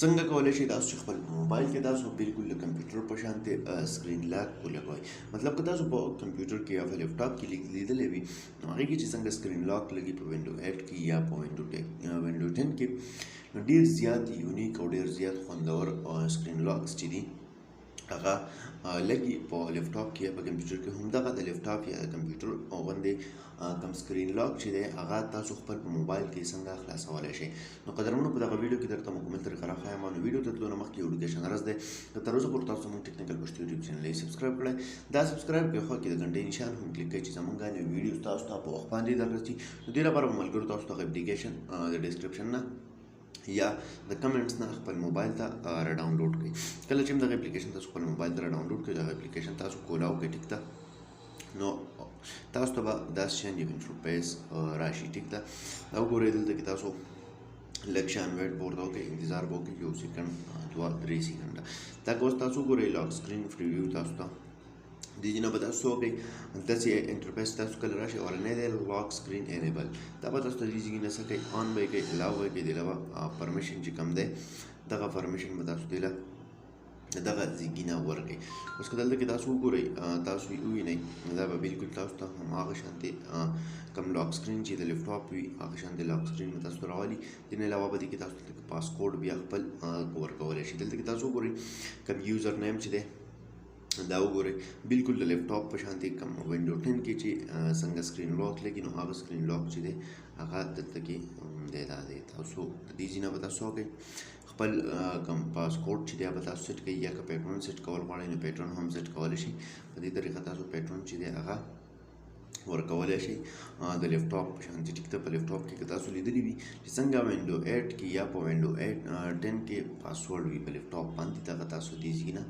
څنګه کولی شئ تاسو چې خپل موبایل کې تاسو بالکل د کمپیوټر په شان سکرین لاک ولګوئ. مطلب که تاسو په کمپیوټر کې یا په لپټاپ کې لیدلی وي نو هغې کې چې څنګه سکرین لاک لګي په وینډو 8 کې یا په وینډو 10 کې، نو ډېر زیات یونیک او ډېر زیات خوندور سکرین لاکس چې دي هغه لګي په لپټاپ کې یا په کمپیوټر کې. هم دغه د لپټاپ یا د کمپیوټر غوندې کوم سکرین لاک چې دی هغه تاسو خپل په موبایل کې څنګه خلاصولی شئ. نو قدرمنو په دغه ویډیو کې درته مکمل طریقه راښایم. نو ویډیو ته تلو نه مخکې یو وړوکی شان عرض دی، که تر اوسه پورې تاسو زموږ ټیکنیکل پښتو یوټیوب چینل یې سبسکرایب کړئ، دا سبسکرایب کړئ، خوا کې د ګنټې نشان هم کلیک کړئ چې زموږ نوې ویډیو تاسو ته په وخت باندې در رسي. نو دې لپاره به ملګرو تاسو دغه اپلیکیشن د ډسکرپشن نه یا د کمنټس نه خپل موبایل ته را ډاونلوډ کړئ. کله چې هم دغه اپلیکیشن تاسو خپل موبایل ته را ډاونلوډ کړئ، دغه اپلیکیشن تاسو کولاو کړئ، ټیک ده، نو تاسو ته به داسې شیان یو انټرفیس راشي، ټیک ده. دا وګورئ دلته کې تاسو لږ شان ویټ به ورته وکړئ، انتظار به وکړئ یو سیکنډ، 2 3 سیکنډه. دا که اوس تاسو وګورئ لاک سکرین پریویو تاسو ته دې نه به تاسو وکړئ، داسې انټرفیس تاسو کله راشي. اولنی دی لاک سکرین انیبل، دا به تاسو ته دې ځای نه څه کوي، آن به یې کوي، الاو به یې کوي. دې له به پرمیشن چې کوم دی دغه پرمیشن به تاسو دې له دغه ځای نه ورکړي. اوس که دلته کې تاسو وګورئ، تاسو یې ووینئ، دا به بالکل تاسو ته هم هغه شان دی کوم لاک سکرین چې د لپټاپ وي هغه شان دی لاک سکرین به تاسو ته راولي. دې نه علاوه به دې کې تاسو ته پاسکوډ بیا خپل ورکولی شي. دلته کې تاسو وګورئ کوم یوزر نیم چې دی دا وګورئ، بالکل د لپټاپ په شان دی کوم وینډو 10 کې چې څنګه سکرین لاک لګي نو هغه سکرین لاک چې دی هغه دلته کې دی. دا دی تاسو د دې ځای نه به تاسو وکړئ خپل کوم پاسکوډ چې دی به تاسو سیټ کړئ، یا که پیټرن سیټ کول غواړئ نو پیټرن هم سیټ کولی شئ. په دې طریقه تاسو پیټرن چې دی هغه ورکولی شئ د لپټاپ په شان. ټیک ده، په لپټاپ کې که تاسو لیدلی وي چې څنګه وینډو 8 کې یا په وینډو 10 کې پاسورډ وي په لپټاپ باندې، دغه تاسو دې ځای نه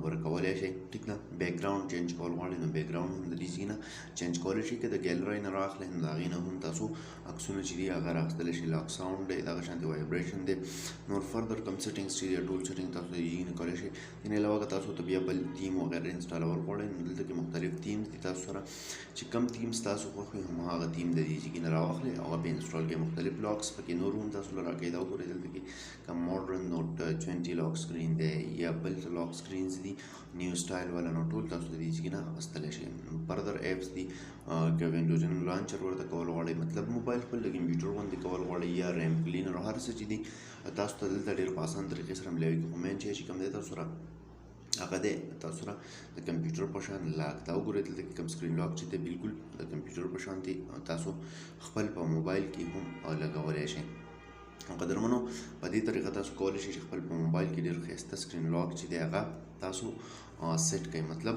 ورکولی شئ. ټیک ده، بیکګراوند چینج کول غواړئ نو بیکګراوند هم د دې ځای نه چینج کولی شئ. که د ګیلرۍ نه راخلئ نو د هغې نه هم تاسو عکسونه چې دي هغه راخیستلی شئ. لاک ساوند دی، دغه شان دی وایبریشن دی، نور فردر کوم سیټینګز چې دي ټول سیټینګ تاسو د دې ځای نه کولی شئ. دې نه علاوه که تاسو ته بیا بل تیم وغیره انسټالول غواړئ نو دلته کې مختلف تیمز دي تاسو سره، چې کوم تیم ستاسو خوښ وي هم هغه تیم د دې ځای نه راواخلئ او هغه پې انسټال کړئ. مختلف لاکس پکې نور هم تاسو له راکوي. دا وګورئ دلته کې کوم ماډرن نوټ 20 لاک سکرین دی یا بل څه لاک سکرینز دي نیو سټایل والا، نو ټول تاسو د دې ځای نه اخیستلی شئ. فردر اپس دي که وینډوز 10 لانچر ورته کول غواړئ، مطلب موبایل خپل د کمپیوټر غوندې کول غواړئ یا ریم کلینر هر څه چې دي تاسو ته دلته ډېر په اسان طریقې سره ملاویږي. خو مین چې کوم دی تاسو سره هغه دی تاسو سره د کمپیوټر په شان لاک. دا وګورئ دلته کې کوم سکرین لاک چې دی بالکل د کمپیوټر په شان دی، تاسو خپل په موبایل کې هم لګولی شئ. قدرمنو په دې طریقه تاسو کولی شئ چې خپل په موبایل کې ډېر ښایسته سکرین لاک چې دی هغه تاسو سیټ کړئ. مطلب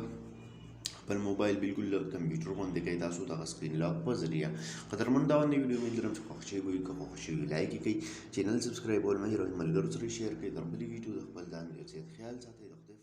خپل موبایل بالکل له کمپیوټر غوندې کوي تاسو دغه سکرین لاک په ذریعه. قدرمن دا نوې ویډیو مې لرم چې خوښ شوي وي، که خوښ شوي لایک یې کړئ، چینل سبسکرایب کول مه هېروئ، ملګرو سره شیر کړئ. تر بلې ویډیو د خپل ځان ډېر زیات خیال ساتئ. د خدای